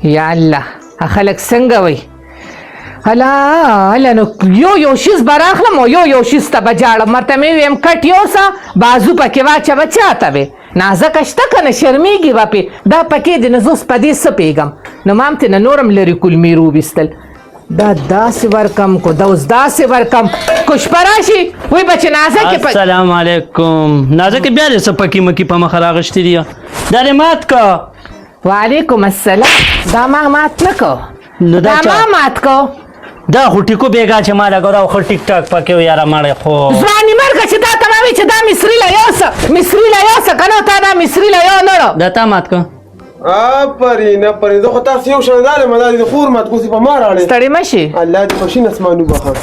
یا الله، خلک څنګه وایي؟ هلا هلا، نو یو یو شیز به راخلم او یو یو شیز ته به جاړم. ورته مې ویم کټ یوسه، بازو پکې واچوه. چاته وې نازکه شته که نه، شرمېږي به پې. دا پکې دی، نو زه اوس په دې څه پوهېږم؟ نو ما هم ترې نه نور هم لرې کولمې روویستل. دا داسې ورکم کو، دا اوس داسې ورکم کو، شپه راشي وی به چې نازکې په السلام علیکم. نازکې، بیا دې څه پکې مکې په مخه راغشتي دي؟ دا دې مات که. وعلیکم السلام. دا ما مات نه کو. نو دا دا چا؟ ما مات کو. دا خو ټیکو بیګا چې ما لګاو، دا خو ټیک ټاک پکې و یاره مړی خو. ځواني مرګه، چې دا ته ما وی چې دا مصري له یوسه، مصري له یوسه که نه، تا دا مصري له یو نه دا تا مات که. آفرین آفرین، زه خو تاسو یو شان ظالم. دا دې خور مات کوسي په ما راړې. ستړې مه شي. الله دې خوشین اسمان وبخښه.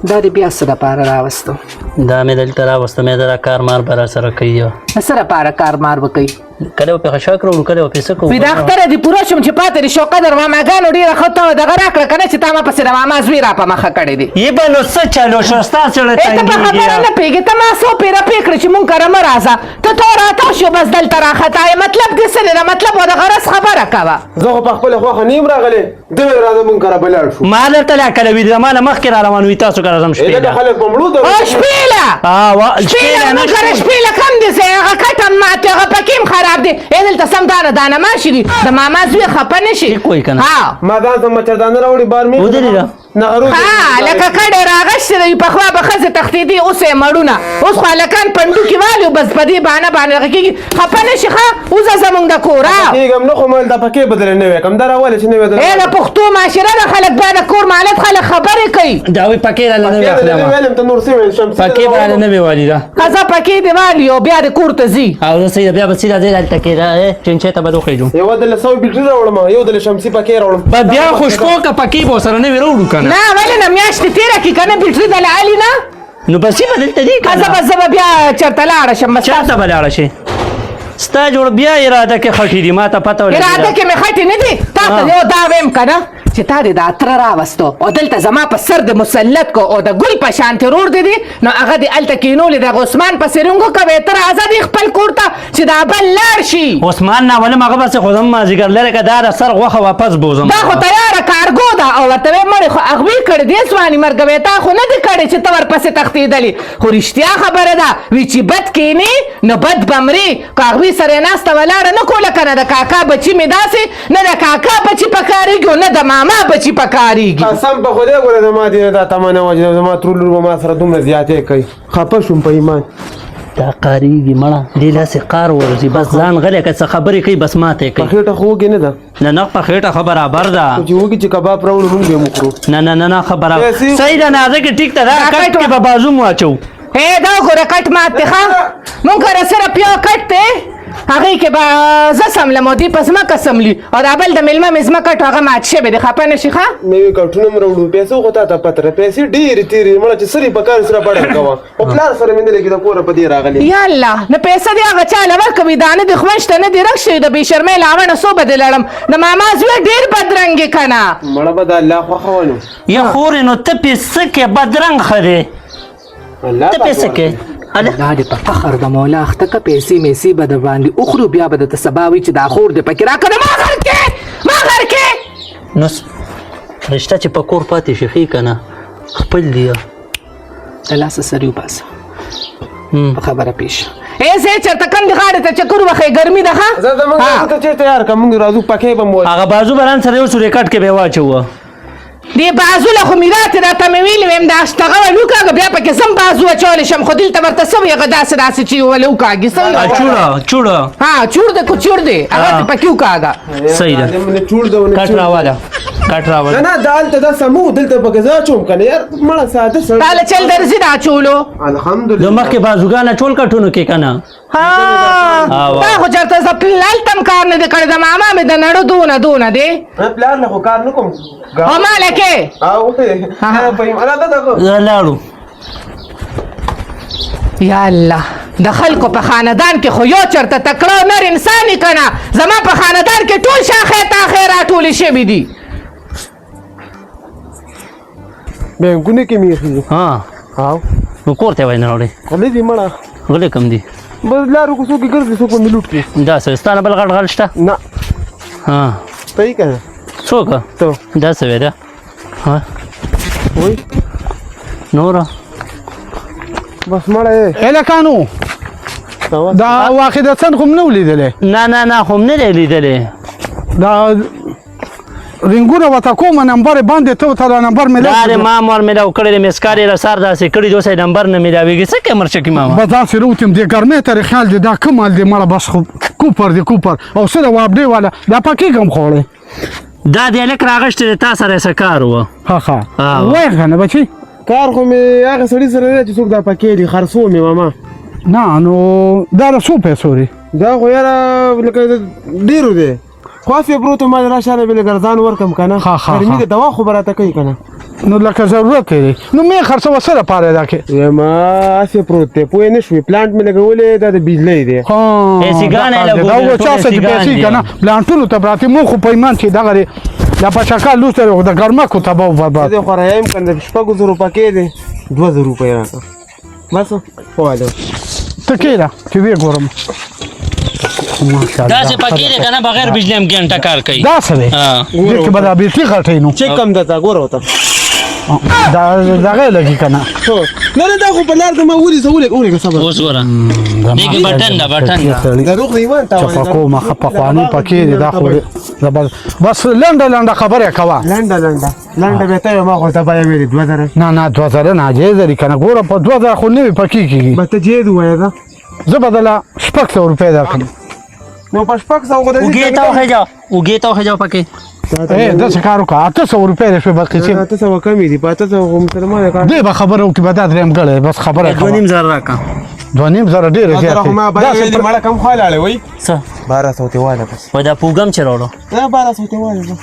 دا دې بیا څه دپاره راوستو؟ دا مې دلته راوسته، مې دا کار مار به راسره کوي. څه دپاره کار مار به کوي؟ کله په خشاک راوړو، کله په څه کوو. وی دا اختر دې پوره شم چې پاتې دې شو قدر ماماګانو ډېره ښه ته دغه راکړه که نه، چې تا ما پسې د ماما زوی را په مخه کړی دی. یې به نو څه چلو شو، ستا سره ای ته په خبره نه پوهېږې. ته ما څو پېره پېه کړې چې مونږ کره مه راځه، ته تو راتاو شو، بس دلته راخطا یې. مطلب دې څه دی؟ د مطلب او د غرض خبره کوه. زه خو په خپله خوښه نه یم راغلی، ده ویل راځه مونږ کره به لاړ شو. ما درته لا کله ویل، زما له مخکې را روان وي، تاسو کره ځم شپې لکه له. خلک په مړو او درو. شپې له شپې له مونږ نه کره شپې له کم دی ځای، هغه کټ هم مات دی، هغه پکې هم خراب دی. ای دلته سم دانه دانه ماشي دي، د ماما زوی خفه نه شي. ټیک وایي که نه؟ ها. ما ځان ته مچردانه راوړي بار مې. ودرېده. نغرو. ها، لکه کډه راغشتې ده. پخوا به ښځې تښتېدې، اوس یې مړونه. اوس خو هلکان پنډو کې والي، بس په دې بهانه باندې دغه کېږي. خفه نه شي، ښه وځه زمونږ د کوره. کېږم نه، خو مال دا پکې بدل نه وی کوم، دا راولې چې نه وی. ای د پښتو معاشره ده، خلک بیا د کور مالت خلک خبرې کوي. دا وی پکې را نه وی اخلم. ویلم ته نور څه ویل شم؟ پکې به را نه وی والي دا. ښځه پکې دی والي او بیا د کور ته ځي. او زه سیده بیا به سیده ځای دلته کې دا چنچې ته به وخېژو. یو د 100 بیټري راوړم، یو د شمسي پکې راوړم. به بیا خو شپو که پکې به سره نه وی راوړو که نه؟ نه، ولې نه؟ میاشتې تېره کړي که نه بیټري د لعلي نه. نو بسې به دلته دی که ښځه نه؟ به زه به بیا چېرته لاړه شم بس. چېرته به لاړه شې؟ ستا جوړ بیا اراده کې خټې دي، ما ته پته ولګېده. اراده کې مې خټې نه دي. تا ته یو دا ویم که نه چې تا دې دا تره راوستو او دلته زما په سر دې مسلط کو او د ګل په شان ترور دې دی، نو هغه دې هلته کېنولې، د عثمان پسې رنګ وکوې. ته راځه دې خپل کور ته چې دا بل لاړ شي. عثمان ناولم، هغه پسې خو ځم مازدیګر لرې که دا د سر غوښه واپس بوځم. دا خو تیاره کارګو ده او ورته وایي مړې خو هغوی کړې دي. ځواني مرګه، وایي تا خو نه دي کړې چې ته ورپسې تښتېدلې. خو رښتیا خبره ده وي چې بد کینې نو بد به مرې. که هغوی سره یې ناسته ولاړه نه کوله که نه، د کاکا بچي مې داسې نه د کاکا بچي پکارېږي او نه د ماما بچي پکارېږي. قسم په خدای، ګوره زما دې دا تمه نه وه چې زما ترور لور به ما سره دومره زیاتې کوي. خفه شوم په ایمان. دا قاریږي مړه، دې لاسې قار ورځي، بس ځان غلی که څه خبرې کوي بس ماته یې په کوي. خېټه خو وږې نه ده؟ نه نه، په خېټه ښه برابر ده. خو چې وږي چې کباب راوړو موږ به یې وخورو. نه نه نه نه، ښه برابر. پیسې- صحیح ده نازکې، ټیک ته دا دا کټ کټ کې به بازو مو واچوو. ای دا وګوره کټ مات دی. ښه مونږ کره سره پیو کټ دی، هغې کې به زه سملم او دی په ځمکه سملي او دا بل د مېلمه مې ځمکه کټ هغه مات شوی دی. خفه نه شي ښه. نوي کټونه هم راوړو. پیسو خو تا ته پته ده، پیسې ډېرې تېرې مړه چې سرې په کار سره بډه کوه، خو پلار سره مې نه لګي د کوره په دې راغلې. یا الله، نو پیسې دې هغه چا له ورکوي، دا نه دې خوښ ته نه دې رخ شوي. د بې شرمۍ لاوڼه څو به دې لړم؟ د ماما زوی ډېر بدرنګ یې که نه؟ مړه به د الله خوښه وه نو. یا خورې، نو ته پې څه کې؟ بدرنګ ښه دی. الله ته پې څه کې؟ الله دې په فخر د مولا اخته که. پیسې میسې به در باندې وخورو، بیا به درته سبا وي چې دا خور دې پکې راکړه. ما غر کې، ما غر کې. نو رشته چې په کور پاتې شي ښې که نه، خپل دی. د لاسه سرې وباسه، په خبره پېښ ای زه چېرته کم دې غاړې ته چکر وخې، ګرمي ده ښه. زه زمونږ ته چېرته یار که مونږ راځو پکې به مو هغه بازو به ران سره یو څو ریکارډ کې به یې واچوه. دې بازو له خو میراتې راته مې ویلي، ویم دا اشتغه ول وکاږه، بیا پکې زم بازو اچولی شم. خو دلته ورته څه وي، هغه داسې داسې چې ولې وکاږي څه وي؟ چوړه چوړه. ها، چوړ دی کو چوړ دی، هغه دې پکې وکاږه. صحیح ده. کټ راواله، کټ راواله. نه نه، دا هلته دا سمو دلته پکې زه اچوم که نه یار مړه ساده سړی. تا له چل درځي دا اچولو؟ الحمدلله. د مخکې بازوګان اچول کټونو کې که نه؟ ها، تا خو چېرته زه هلته هم کار نه دی کړی. د ماما مې د نړو دونه دونه دی. نه، پلار له خو کار نه کوم. او ما لکه لاړو. یا الله، د خلکو په خاندان کې خو یو چرته تکړه نر انسان یې که نه، زما په خاندان کې ټول شاخې تاخې راټولې شوي دي. بانکونه کې مې ایښي دي. ها. او نو کور ته وای نه راوړې؟ غلي دي مړه. غلي کم دي؟ بس لارو کوڅو کې ګرځي، څوک به مې لوټ کړي. دا څه ستا نه بل غټ غل شته؟ نه. ها. ته یې کنه څوک ته دا څه وی ده ها وای نور بس مړه یې الکانو دا واحد حسن خو نه ولیدلې. نه نه نه، خو نه دی لیدلې. دا رنګونه وته کوم نمبر باندې ته ته دا نمبر ملاو. دا ما مور ملاو کړی دی، مسکار یې سار داسې کړی دی، اوس یې نمبر نه ملاویږي. څه کوې مرچکي ماما؟ بس داسې روتم دې ګرمۍ ته خیال دی، دا کوم حال دی مړه. بس خو کوپر دی کوپر او سره وابډې والا دا پکې کوم خوړی. دا د هلک راغشتی دی، تا سره یې څه کار و؟ ها ها، وایې که نه بچي؟ کار خو مې هغه سړي سره دی چې څوک دا پکې دي، خرڅو مې ماما. نه نو دا د څو پیسو دی؟ دا خو یاره لکه ډېرو دی، خو هسې پروت ما راشه به لږ ارزان ورکم که نه، ګرمي ده، دوا خو به راته کوي که نه. نو لکه ضرورت یې دی، نو مې خرڅوه څه لپاره دا کې؟ وایم هسې پروت دی، پوه نه شوې، پلانټ مې لګولی دا د بجلۍ دی. دا و چا څه چې پیسې که نه پلانټونو ته پراته، مونږ خو په ایمان چې دغه دی دا په شکل لوستی دی، د ګرمکو تباه و برباد. زه خو رایم که نه، 6,000 پکې دی، 2,000 روپۍ راکړه بس. خو ته کښېنه چې ویې ګورم. داسې پکې دی که نه، بغیر بجلي هم ګنټه کار کوي. دا څه دی؟ دې کې به دا بیټري غټوي. نو چې کم ده تا ګوره ورته دا دغه لګي که نه؟ نه نه، دا خو په لار زما ولي، زه ولېږه صبر. اوس ګوره دې کې بټن ده، بټن ده. د روغ ایمان تاوان چپه کومه ښه پخوانۍ پکې دی. دا خو بس لنډه لنډه خبره کوه. لنډه لنډه لنډه به ته ما خو ته بیا ویلې 2000. نه نه، 2000 ناجایزه دي که نه. ګوره په 2000 خو نوې پکې کېږي. به ته جید ووایه، ده زه به دله 600 روپۍ درکړم. نو په 600 خو د اوږې ته وخېژه، اوږې ته وخېژه پکې. داسې کار وکړه، 800 روپۍ دې شوې بس. قیصې 800 کمې دي، په 800 خو مسلمان کار دی. به خبره وکړي به دا درېیم ګړی بس خبره کوه. 2500 راکړه. 2500 ډېره زیات. خو ما بیا ویلي مړه کم خوا لاړې وایي. څه 1200 ته واله بس. وای دا پوګم چې راوړو دا 1200 ته واله بس.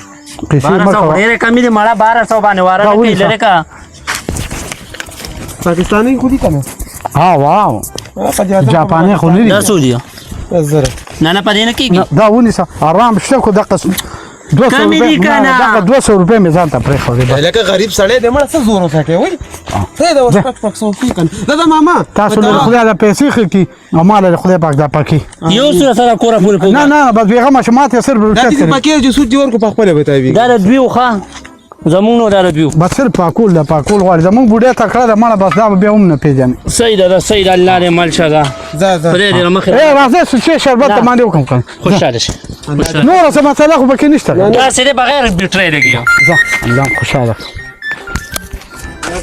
قیصې مه کوه، ډېرې کمې دي مړه. 1200 باندې واره نه کوي لرې که. پاکستاني خو دي که نه؟ ها واو، جاپاني خو نه دي. دا څو دي؟ 10,000. نه نه، په دې نه کېږي. دا ونیسه، آرام شته خو دقه 200 روپۍ دغه 200 روپۍ مې ځان ته پرېښودې. لکه غریب سړی دی مړه، څه زور وساتې وایي پرېږده اوس 600 کېږي که نه. دا ماما تاسو له خدای دا پیسې ښه کړي او ما له خدای پاک دا پکې یو څه سره کوره پورې پوه. نه نه، بس بېغمه شه، ماته صرف دا دې پکې چې سود دې ورکړو په خپله به تاوېږي. دا د دوی وښه زمونږ نو دا د دوی بس صرف پاکول ده، پاکول غواړي. زمونږ بوډۍ تکړه ده مړه، بس دا به بیا هم نه پېژنې. صحیح ده، دا صحیح ده. الله دې مل شه. ده خدای دې مخې. راځه چې شربت ته باندې وکړم که خوشحاله شي. نوره څه مسله خو پکې نشته. داسې دی بغیر بیټرۍ لګي. ځه الله خوشحاله.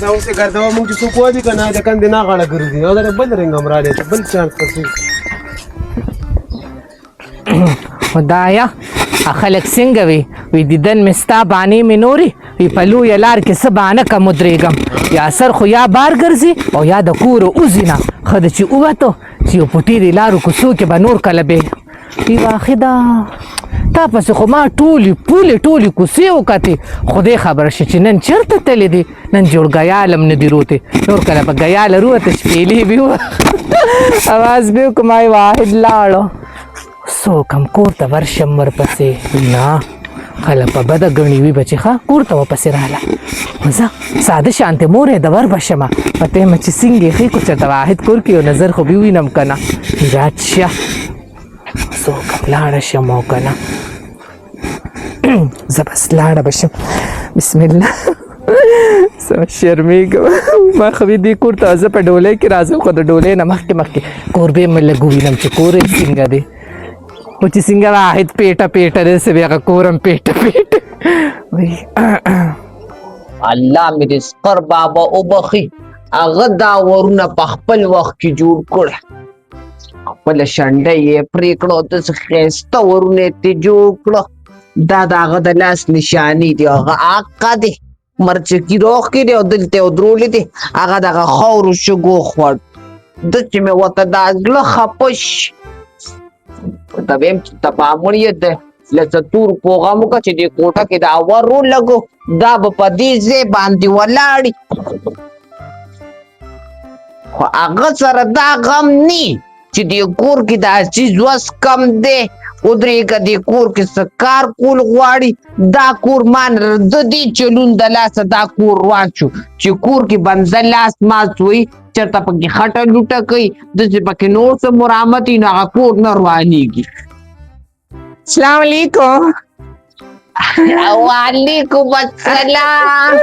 دا اوس یې ګرځوه، موږ چې څوک وهلي که نه د کندې نه غاړه ګرځي، او دا بل رنګ هم راغلی، بل چانس پسې. خدایا خلک څنګه وي؟ وی دیدن مې ستا بانې مې نورې وی په لویه لار کې څه بانه کم ودرېږم، یا سر خو یا بار ګرځي او یا د کوره وځي. نه ښه ده چې ووتو چې یو په ټیرې لارو کوڅو کې به نور کله به وي. واخده تا پسې خو ما ټولې پولې ټولې کوڅې وکتې، خدای خبر شي چې نن چېرته تللی دی. نن جوړ ګیال هم نه دي روتې، نور کله به ګیاله روته شپېلې به اواز به وکړم. ما واحد لاړو څوک هم کور ته ورشم ورپسې، نه خلک په بده ګڼي وي بچې. ښه کور ته ورپسې راله، ځه ساده شانتې مور یې د ور به شمه پته یم چې څنګه یې ښې کو چېرته واحد کور کې یو نظر خو به ووینم که نه. راشه څوک هم لاړه شم او که نه زه بس لاړه به شم. بسم الله، څه شرمېږم ما خو دې کور ته. زه په ډولۍ کې راځم، خو د ډولۍ نه مخکې مخکې کوربې مې لږ ووینم چې کور یې څنګه دی. خو چې څنګه واحد پیټه پیټه دی، څه بیا هغه کور هم پیټه پیټه. الله مې دې سقر بابا وبخښي، هغه دا ورونه په خپل وخت کې جوړ کړه، خپله شنډه یې پرې کړه او داسې ښایسته ورونه یې ترې جوړ کړه. دا د هغه د لاس نشانې دي، هغه حقه دی مرچکي روغ کړي دی او دلته یې ودرولی دی. هغه دغه خاورو شګو خوړ ده چې مې ورته دا زړه خپه شي، ورته ویم چې تپامړ یې ده له څه تور پوغم وکړه چې دې کوټه کې دا ور ولګو، دا به په دې ځای باندې ولاړي. خو هغه سره دا غم نی چې دې کور کې دا څیز وس کم دی، ودرېږه دې کور کې څه کار کول غواړي. دا کور ما نه د دې چلون د لاسه دا کور روان شو چې کور کې بنده لاس ماس وي، چېرته پکې خټه لوټه کوي، داسې پکې نور څه مرامت وي، نو هغه کور نه روانېږي. السلام علیکم. وعلیکم السلام.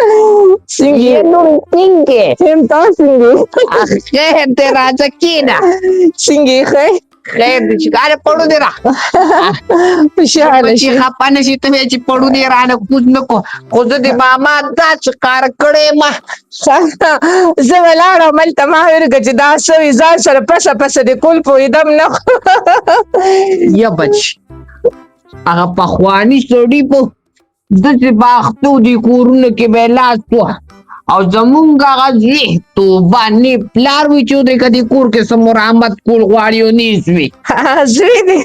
څنګه یې نور څنګه؟ یم، تاسو څنګه؟ خیر دی، راځه کښېنه. څنګه یې؟ ښه؟ خیر دی چې کاره پړو دی را خوشحاله چې شي. خپه نه شي، ته وایې چې پړو دی رانه کوز نه کو، خو زه د ماما داسې کار کړی ما. زه ولاړم هلته، ما ویل که چې دا څه وي، ځان سره پسه پسه د کول پوهېدم نه. یا بچ، هغه پخواني سړي په داسې باختو دي کورونو کې به یې لاس وه، او زمونږ هغه زوی توبه نه پلار وي چې ودرېږه، دې کور کې څه مرامت کول غواړي او نه زوی. زوی دې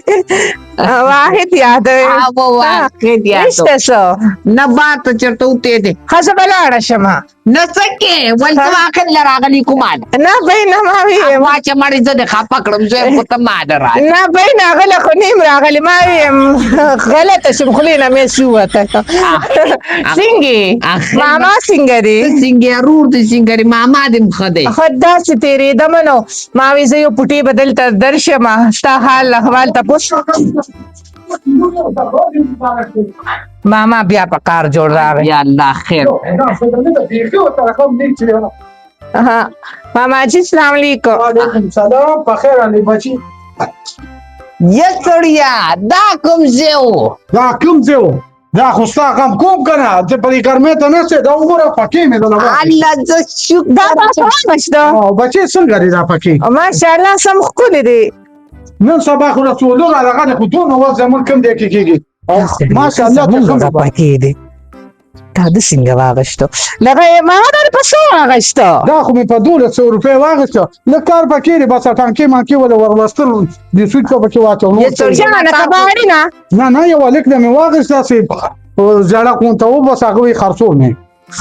واحد یادوي؟ هغه واحد یادو. نشته څه؟ نه، بار ته چېرته وتی دی. ښه، زه به لاړه شم. نه، څه کې ولته واخل له راغلی کومه ده؟ نه بی نه، ما ویم واچه مړې، زه دې خفه کړم زه خو ته ما ده راغلی. نه بی نه، هغه له خو نیم راغلی، ما ویم غلطه شم، خولې نه مې څه ووته. څنګه ماما څنګه دی؟ څنګه ورور دې څنګه دی؟ ماما دې هم ښه دی. خو داسې تېرېدم نو ما وی زه یو پوټې به دلته درشم، ستا حال احوال تپوس. ماما بیا په کار جوړ راغی. یا الله خیر. ماما جی السلام علیکم. وعلیکم سلام، په خیر علي بچی. یه سړیه، دا کوم ځای و؟ دا کوم ځای و؟ دا خو ستا غم کوم که نه چې په دې ګرمۍ ته نشې. دا وګوره، پکې مې دله واخیسته. الله زه شکر. دا تاسو واخیسته؟ بچې څنګه دی دا پکې؟ ماشاءالله، سم ښکلی دی. نن سبا خو رسولو را دغه دی، خو دونه وخت زموږ کوم ځای کې کېږي؟ ماشاءالله چې زمونږ کوم پکې دی. تا د څنګه واغښتو دغه ماما؟ دا په څو واغښتو؟ دا خو مې په 1200 روپۍ واخیسته، لږ کار پکې دی، بس ټانکې مانکې وله وروستل د سویچ په پکې واچو نو. جانه کباړي نه؟ نه نه، یو هلک نه مې واخیست، داسې زړه کونته و، بس هغه یې خرڅول مې.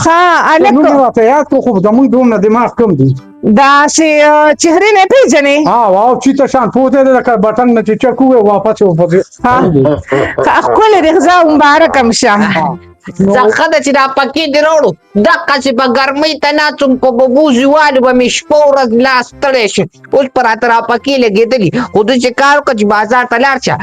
ښه هلک. نوم یې راته یاد کړو، خو زموږ دومره دماغ کم دی. داسې چهرې نه پېژنې؟ ها واو، چې ته شان پوه دی لکه بټن نه چې چک وې واپس یې ورپسې. ښکلی دی، ځه مبارک هم شه. زه ښه ده چې دا پکې دې راوړو، دقسې په ګرمۍ ته ناڅم، په ببوزي والو به مې شپه ورځ لاس ستړی شي، اوس په راته راپکې لګېدلي. خو داسې کار وکړه چې بازار ته لاړ شه،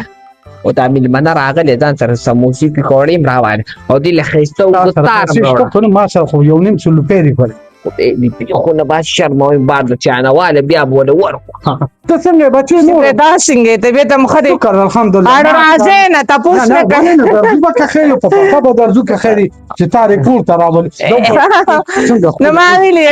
او دا مېلمنه راغلی، ځان سره سموسې پکوړې هم راوړه، او دې له ښایسته اوږده تار هم راوړه. ما سره خو 1.5 سل روپۍ دي پرې. خدای دې پېښو نه بس شرموي، بعد له چا نه واله بیا به وله ورکړو. ته څنګه بچې نور؟ دا څنګه طبیعت هم ښه دی؟ شکر الحمدلله. اړه راځې نه، تپوس نه نه کوې؟ نه، درځو به که خیر، په پخه به درځو که خیر چې تا دې کور ته راولي. څنګه نو ما ویلي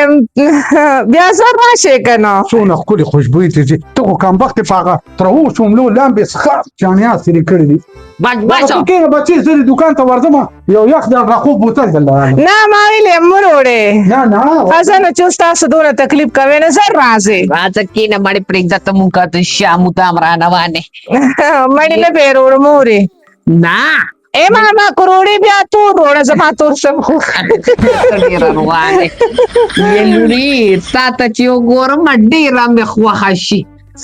بیا زر راشې که نه. څونه ښکلې خوشبویي ته ځي، ته خو کمبختې په هغه ترهو شملو لمبې څخه جانیات ترې کړي دي. بس بس. کښېنه بچې، زه دې دوکان ته ورځم، یو یخ در راخو بوتل درله راوړم. نه، ما ویلي مه وروړې. نه نه. ښه نو چې اوس تاسو دونه تکلیف کوئ نو زر راځئ. راځه کښېنه، مړې پرېږده ته، مونږ ته شامو ته هم رانه وانې. مړې نه پرې روړو مورې. نه. ای ماما کروړې بیا تور روړه، زما تور سم خو. ډېره روانې یې لوري، تا ته چې وګورم ډېره مې خوښه شي،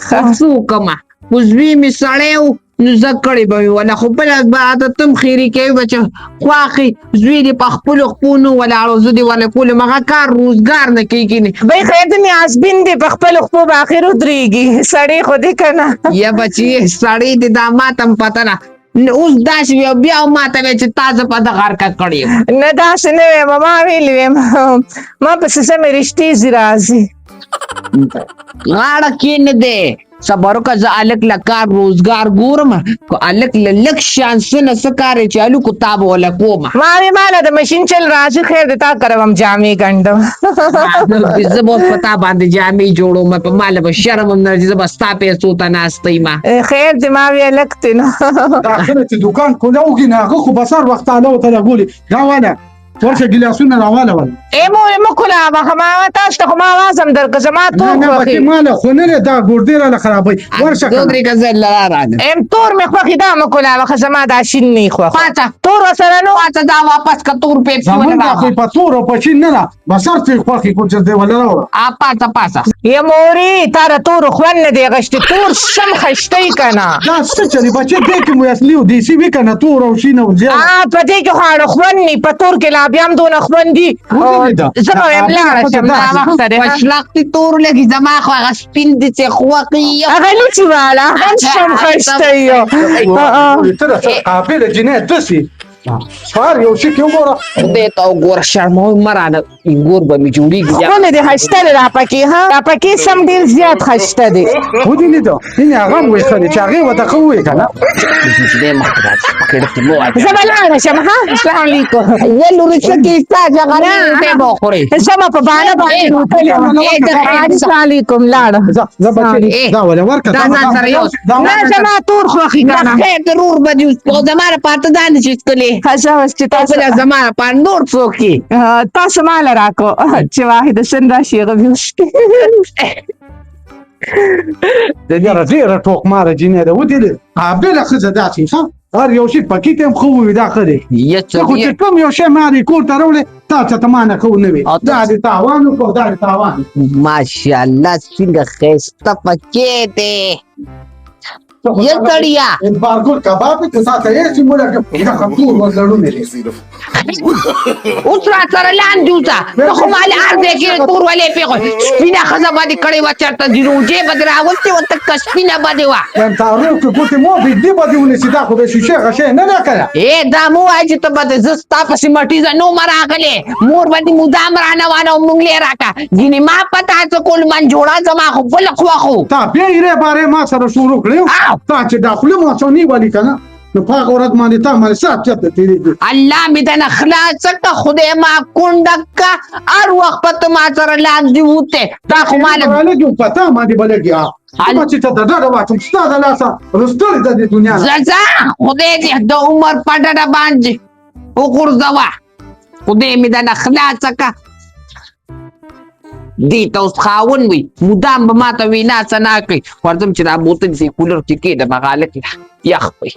خو څه وکړمه، خو زوی مې سړی و نو زه کړې به مې وله، خو بله به عادت هم خیرې کوي به چې خواښې زوی دې په خپلو خپو نه ولاړ او زه دې ورله کولم، هغه کار روزګار نه کوي کینې. بی خیر د نیازبین دی، په خپلو خپو به اخر ودرېږي، سړی خو دی که نه. یا بچي سړی دې، دا ماته هم پته ده. اوس داسې وي او بیا هم ماته وایي چې تا زه په دغه حرکت کړې یم. نه، داسې نه وایم، ما ویلي ویم ما پسې سمې رشتې ځي راځي. غاړه کې نه دی، صبر وکړه، زه هلک له کار روزګار ګورم، که هلک له لږ شان څه نه څه کار یې چې هلکو تا به وله کومه. ما وی ماله د مشین چل راځي، خیر دی، تا کره به هم جامې ګنډم. زه به اوس په تا باندې جامې جوړوم، په ما له به شرم هم نه راځي، زه به ستا پیسو ته ناسته یم. خیر دی، ما وی هلک دی نو. دا خره چې دوکان کولاوږي نه، هغه خو بس هر وخت اله ورته لګولي. دا واله ورشه ګیلاسونه راواله ول. ای مورې مه کولاوه، خو ما تاسو ته خو ما اواز هم درکړ، زما نه تور نه خوښي. بچې ماله خو نه دی، دا ګردې راله خرابوي، ورشه که نه. دومرې که زه له راغلم. ام تور مې خوښي، دا مه کولاوه، ښه زما دا شین نه خوښ. پاڅه. تور ورسره نو. پاڅه، دا واپس که تور پیپسي وله زمونږ خو راوړه. په تور او په شین نه ده، بس هر څه یې خوښي کو چې دی وله راوړه. پاڅه پاڅه. یا مورې، تا د تورو خوند نه دی غشتی، تور سم خشتی که نه. دا څه چلې بچې، دې کې مو اصلي او دیسي وي که نه، تور او شین او زیړ. په دې کې خو اړه خوند نی، په تور کې لا بیا هم دونه خوند دي. ولې ده؟ زه به وایم لاړه شم، دا وخت دی. په شلختي تور لګي، زما خو هغه سپین دي چې خوښي. هغه لوڅي واله هغه هم سم خشتی یو. ته د څه قابله جینۍ دسې. هر یو شي کې وګوره. خدای ته وګوره، شرموي مه رانه، انګور به مې جوړېږي. ښکلی دی، ښایسته دی. دا پکې ها، دا پکې سم ډېر زیات ښایسته دی. ودې لیده؟ هینې هغه هم وایي ښه دی، چې هغې ورته ښه ووایي که نه. نجلۍ مخکې راځي، پکې کې مه وایه. زه به لاړه شم ها، السلام علیکم. یه لورې، څه کیسه چې غریب به وخورې؟ زه به په بانه باندې وتلې وم. السلام علیکم، لاړه. ځه ځه بچې، دا ولې ورکړه. دا ځان سره یوسه. نه، زما تور خوښي که نه. خیر د رور به دې اوس زما لپاره ته دا نه شې څکلی. ښه، ځه اوس چې تاسو بله زما لپاره نور څوک یې. تاسو ماله راکړو چې واحد حسن راشي، هغه به وڅښي. یاره ډېره ټوکماره جینۍ ده، ودې لید؟ قابله ښځه داسې ښه، هر یو شي پکې ته هم ښه ووي، دا ښه دی. یه ته خو چې کوم یو شی ما دې کور ته راوړی، تا څه ته ما نه ښه نه وي. دا دې تاوان وکړو، دا دې تاوان. ماشاءالله، څنګه ښایسته پکې دی. یه سړیه، بارګل کباب چې تا ته یې چې موږ دا خپل ورلړونه دي. اوس را سره لاندې اوسه. ته خو ما له هر ځای کې تور ولې پېښو. سپینه ښځه به دې کړې وه، چېرته د روژې به دې راوستې وه، تکه سپینه به دې وه. وایم تارو کې ګوتې مو بې به دې ونیسي، دا خو د شیشې غشی نه ده که نه؟ ای دا مو وایه چې ته به د زه ستا پسې مټیزه نه ومه راغلې، مور به دې مدام رانه وانه او مونږ لې راکه. ځینې ما په تا څه کول، من جوړه زما خو بل خوښ و. تا بیا یې بارې ما سره شروع کړې. تا چې دا خوله ما څه نیولې که نه، نو په هغه ورځ باندې تا باندې سات چېرته تېرېږي. الله مې دنه خلاصه که، خدای ما کونډه که، هر وخت به ته ما سره لاندې وتې. تا خو ما له لګي په تا باندې به لګي ما چې ته د ډډه واچوم ستا د لاسه رستړې د دې دنیا نه. ځه ځه، خدای دې د عمر په ډډه باندې وغورځوه، خدای مې دنه خلاصه که. دې ته اوس خاوند وي، مدام به ما ته وینا څه نه کوي. ورځم چې دا بوتل دې کولر کې کېږدم، هغه هلک یخ وي.